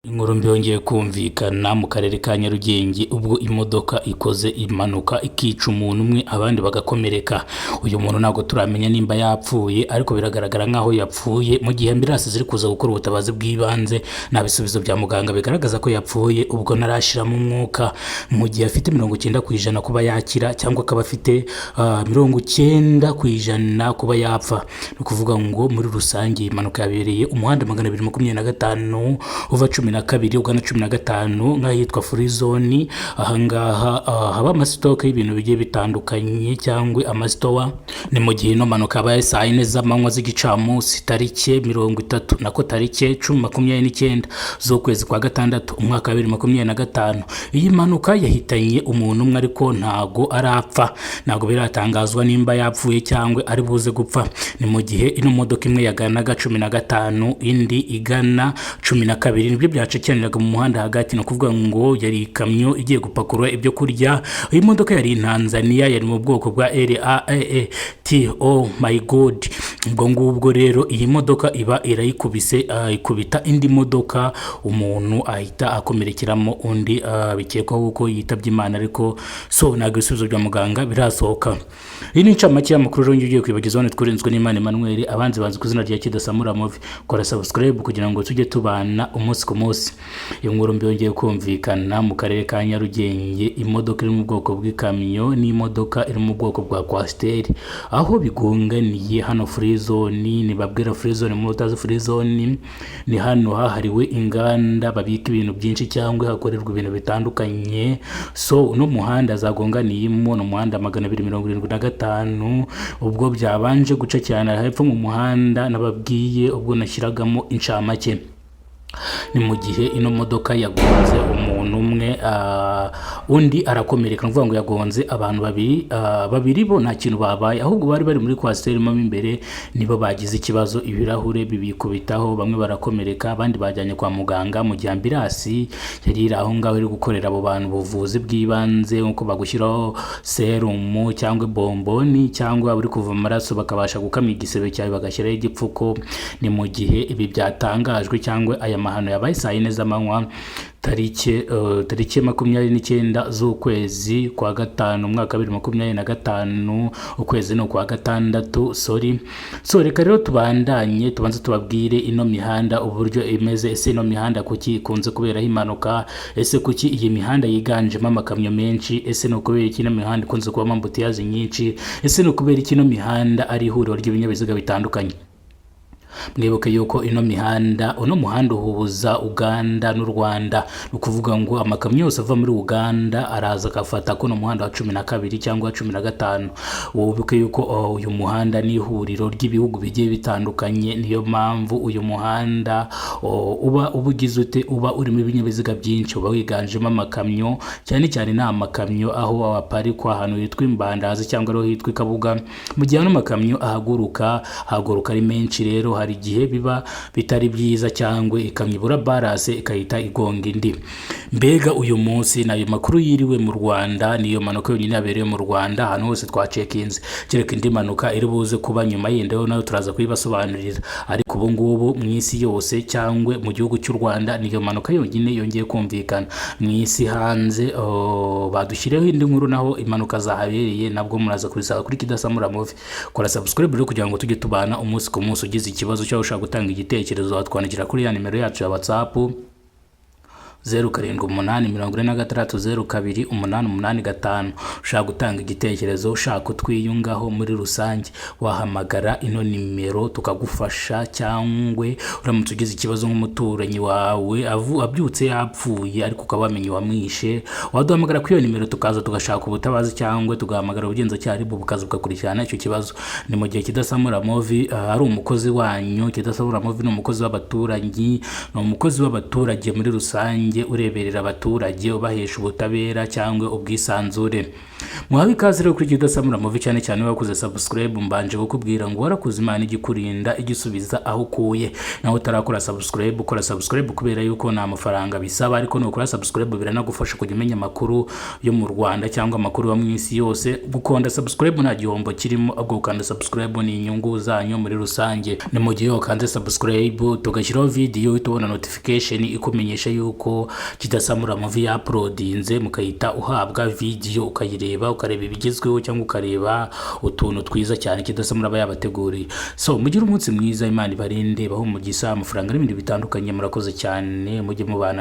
Inkuru mbi yongeye kumvikana mu karere ka Nyarugenge ubwo imodoka ikoze impanuka ikica umuntu umwe, abandi bagakomereka. Uyu muntu ntabwo turamenya nimba yapfuye, ariko biragaragara nk'aho yapfuye. Mu gihe ambulance ziri kuza gukora ubutabazi bw'ibanze, nta bisubizo bya muganga bigaragaza ko yapfuye, ubwo ntarashiramo umwuka. Mu gihe afite 90% kuba yakira, cyangwa akaba afite 90% kuba yapfa. Ni ukuvuga ngo muri rusange iyi mpanuka yabereye umuhanda 225 uva 12 ugana 15, nk'ahitwa Free Zone. Ahangaha haba amasitoke y'ibintu bigiye bitandukanye cyangwa amasitowa. Ni mu gihe ino mpanuka yabaye saa 4 z'amanywa z'igicamunsi, tariki 30, nako tariki 29 z'ukwezi kwa gatandatu, umwaka wa 2025. Iyi mpanuka yahitanye umuntu umwe, ariko ntago arapfa, ntabwo biratangazwa nimba yapfuye cyangwa ari buze gupfa. Ni mu gihe ino modoka imwe yaganaga 15, indi igana 12, nibyo byacekeraniraga mu muhanda hagati. Ni ukuvuga ngo yari ikamyo igiye gupakurura ibyo kurya. Iyi modoka yari Tanzania, yari mu bwoko bwa RAAT. Oh my God! Ubwo ngubwo rero iyi modoka iba irayikubise, ikubita indi modoka, umuntu ahita akomerekeramo, undi bikekwaho ko yitabye Imana, ariko so ntabwo ibisubizo bya muganga birasohoka. Iyi ni incamake y'amakuru rero ugiye kwibagizaho. Nitwa N'Imana Emmanuel, abanzi banzi ku izina rya Kidasamura Movie. Kora subscribe kugira ngo tujye tubana umunsi ku munsi. Iyo nkuru mbi yongeye kumvikana mu karere ka Nyarugenge, imodoka iri mu bwoko bw'ikamyo n'imodoka iri mu bwoko bwa coaster, aho bigonganiye hano Free Zone. Nibabwira Free Zone, mu utazi Free Zone, ni hano hahariwe inganda, babika ibintu byinshi cyangwa hakorerwa ibintu bitandukanye. So uno muhanda zagonganiyemo ni umuhanda 275. Ubwo byabanje guca cyane hepfo mu muhanda nababwiye ubwo nashyiragamo incamake. Ni mu gihe ino modoka yagonze umuntu umwe, undi arakomereka. Ni ukuvuga ngo yagonze abantu babiri, babiri bo nta kintu babaye, ahubwo bari muri coaster mo imbere nibo bagize ikibazo, ibirahure bibikubitaho, bamwe barakomereka, abandi bajyanye kwa muganga, mu gihe ambulance yari iri aho ngaho iri gukorera abo bantu ubuvuzi bw'ibanze, nk'uko bagushyiraho serumu cyangwa bomboni, cyangwa uri kuva amaraso bakabasha gukamya igisebe cyawe bagashyiraho igipfuko. Ni mu gihe ibi byatangajwe cyangwa aya mahano yabaye saa 4 z'amanywa, tariki 29 z'ukwezi kwa gatanu, umwaka wa 2025. Ukwezi ni ukwa gatandatu, sorry. So reka rero tubandanye, tubanze tubabwire ino mihanda uburyo imeze. Ese ino mihanda kuki ikunze kuberaho impanuka? Ese kuki iyi mihanda yiganjemo amakamyo menshi? Ese ni ukubera iki ino mihanda ikunze kubamo embouteillage nyinshi? Ese ni ukubera iki ino mihanda ari ihuriro ry'ibinyabiziga bitandukanye? Mwibuke yuko ino mihanda, uno muhanda uhuza Uganda n'u Rwanda. Ni ukuvuga ngo amakamyo yose ava muri Uganda araza agafata kuno muhanda wa 12 cyangwa wa 15. Wibuke yuko uyu muhanda ni ihuriro ry'ibihugu bigiye bitandukanye. Niyo mpamvu uyu muhanda uba ugize ute, uba urimo ibinyabiziga byinshi, uba wiganjemo amakamyo cyane cyane. Ni amakamyo aho aparikwa ahantu hitwa Imbandazi cyangwa aho hitwa i Kabuga. Mu gihe ano makamyo ahaguruka, ahaguruka ari menshi. Rero hari igihe biba bitari byiza, cyangwa ikamyo ibura balance ikahita igonga indi. Mbega uyu munsi ni ayo makuru yiriwe mu Rwanda. Niyo mpanuka yonyine yabereye mu Rwanda. Ahantu hose twacekinze, kereka indi mpanuka iri buze kuba nyuma yindi, yo nayo turaza kuyibasobanurira. Ariko ubu ngubu mu isi yose cyangwa mu gihugu cy'u Rwanda, niyo mpanuka yonyine yongeye kumvikana. Mu isi hanze, oh, badushyiriyeho indi nkuru, naho impanuka zahabereye, nabwo muraza kubisaba kuri Kidasamura Movie. Kora subscribe rero kugira ngo tujye tubana umunsi ku munsi. Ugize ikibazo cyangwa ushaka gutanga igitekerezo, watwandikira kuri ya nimero yacu ya WhatsApp, 0784602885. Ushaka gutanga igitekerezo, ushaka kutwiyungaho muri rusange, wahamagara ino nimero tukagufasha. Cyangwa uramutse ugize ikibazo, nk'umuturanyi wawe abyutse yapfuye ariko ukaba wamenye uwamwishe, waduhamagara kuri iyo nimero tukaza tugashaka ubutabazi, cyangwa tugahamagara ubugenzacyaha RIB bukaza bugakurikirana icyo kibazo. Ni mu gihe Kidasamura Movie ari umukozi wanyu. Kidasamura Movie ni umukozi w'abaturanyi, ni umukozi w'abaturage muri rusange. rusange ureberera abaturage, ubahesha ubutabera cyangwa ubwisanzure. Muhawe ikaze rero kuri Kidasamura Movie, cyane cyane wakoze subscribe. Mbanje kukubwira ngo warakoze, Imana igikurinda, igisubiza aho ukuye. Nawe utarakora subscribe, ukora subscribe, kubera yuko nta mafaranga bisaba, ariko nukora subscribe biranagufasha kujya umenya amakuru yo mu Rwanda cyangwa amakuru yo mu isi yose. Gukanda subscribe nta gihombo kirimo, ahubwo gukanda subscribe ni inyungu zanyu muri rusange. Ni mu gihe wakanze subscribe, tugashyiraho video, uhita ubona notification ikumenyesha yuko Kidasamura Movie yauploadinze, mukahita uhabwa video ukayireba, ukareba ibigezweho cyangwa ukareba utuntu twiza cyane Kidasamura aba yabateguriye. So mugire umunsi mwiza, Imana ibarinde, baho umugisha, amafaranga n'ibindi bitandukanye. Murakoze cyane, mujye mubana.